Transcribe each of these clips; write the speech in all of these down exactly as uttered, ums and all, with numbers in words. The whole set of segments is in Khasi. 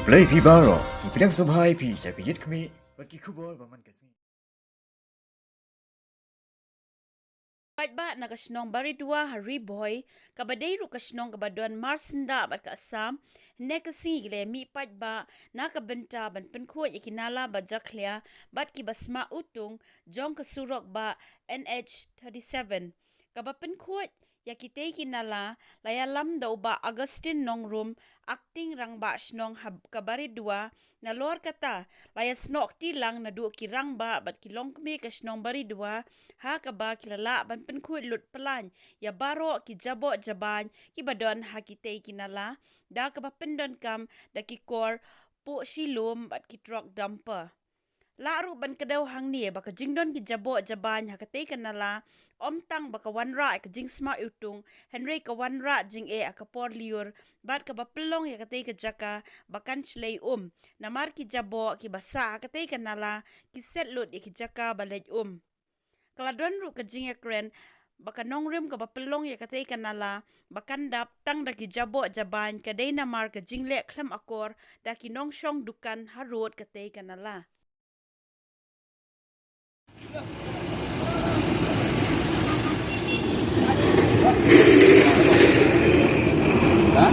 Khublei phi baroh, ngi pdiang sngewbha ïa phi sha ka Ïit Khmih bad ki khubor ba man ka sngi. Paidbah na ka shnong Baridua ha Ri Bhoi, kaba dei ruh ka shnong kaba don marsyndah bad ka Assam, hynne ka sngi ki la ïa mih paidbah na ka bynta ban pynkhuid ïa ki nala ba jakhlia bad kiba sma utung jong ka surok ba N H thirty-seven. Kaba pynkhuid ïa kitei ki nala la ïalam da u Bah Augustine Nongrum, Acting Rangbah Shnong ha ka Baridua. Nalor kata, la ïasnoh kti lang naduh ki rangbah bad ki longkmie ka shnong Baridua, ha kaba ki la lah ban pynkhuid lut pyllaiñ ïa baroh ki jaboh jabain kiba don ha kitei ki nala, da kaba pyndonkam da ki kor puh shi lum bad ki trok dumper. Lah ruh ban kdew hangne ba ka jingdon ki jaboh jabain ha katei ka nala ym tang ba ka wanrah ïa ka jingsma utung, hynrei ka wanrah jingeh ha ka por lyiur bad kaba pynlong ïa katei ka jaka ba kan shlei um, namar ki jaboh kiba sah ha katei ka nala ki set lut ïa ki jaka ba leit um. Ka la don ruh ka jingïakren ba ka nongrim kaba pynlong ïa katei ka nala ba kan dap tang da ki jaboh jabain ka dei namar ka jingleh khlem akor da ki nongshong dukan harud katei ka nala. Ka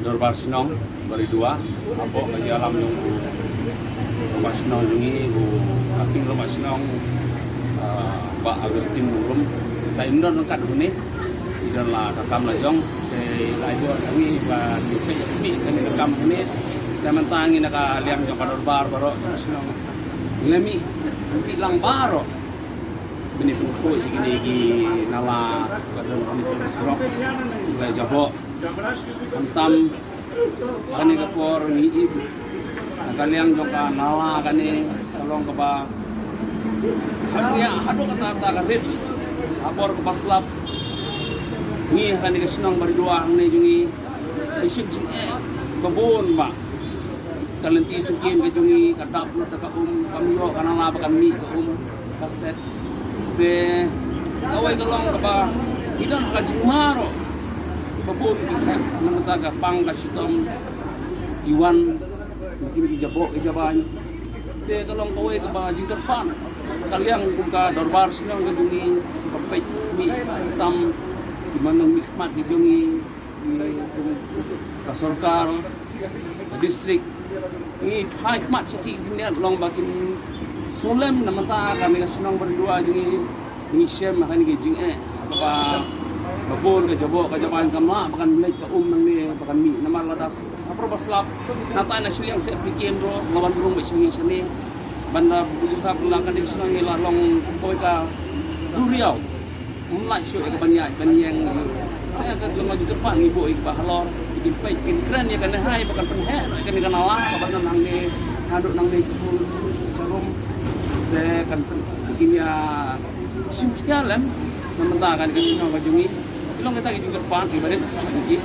Dorbar Shnong Baridua, hapoh ka ïalam jong u Rangbah Shnong jong ngi, u Acting Rangbah Shnong, ah, Bah Augustine Nongrum. Te ym don ryngkat hangne, i don la ka kam la jong, te la ïoh jong ngi ba ngi peit ïa ka mih kane ka kam hangne. Te mynta ngi na ka liang jong ka dorbar baroh ka shnong. Ngi la mih, mih lang baroh. Mynne pynkhuid ïa kine ki nala ba don hangne ki surok. Ki la jaboh. Khamtam kane ka por ngi ïohi na ka liang jong ka nala kane ka long kaba ngi ïa haduh katta katta ka rit ha por kaba slap. Ngi ha kane ka shnong Baridua hangne jong ngi ngi shim jingeh ba bun ba ka lynti syngkien ka jong ngi ka dap lut da ka um, kam ïoh ka nala ba kan mih ka um ka set. Te kawei ka long kaba ki don ka jingma ruh ba bun ki thep na ka bynta ka pang ka shitom ki wan na kine ki jaboh ki jabain. Te ka long kawei kaba jingkyrpad ka liang kum ka dorbar shnong ka jong ngi, ba peit mih tam ki manong mih khmat ki jong ngi, ki kum ka sorkar, ka district. Ngi phai khmat sha ki khyndiat long ba kin sngewlem na ka bynta kane ka shnong Baridua jong ngi. Ngi shem ha kane ka jingeh ba, ba bun ka jaboh ka jabain kam lah ba kan leit ka um nangne ba kan mih namar lada s-, ha por ba slap. Nangta na shiliang seh phi kem ruh la wan rung beit sha ngi shane. Ban da bujur ka la kane ka shnong ngi la long kawei ka duriaw. Ym lah shuh ïa ka ban ïaid ban ïeng. Te ka long ka jingkyrpad ngi buh ïa kiba halor, ïa ki peit, kin kren ïa kane hai ba kan pynheh noh ïa kane ka nala kaba don hangne, haduh nangne sha pung sha rum. Te kan pyn-, kin ïa shim khia lem na ka bynta kane ka shnong ka jong ngi. Ki long kita ki jingkyrpad kiba rit sha ki.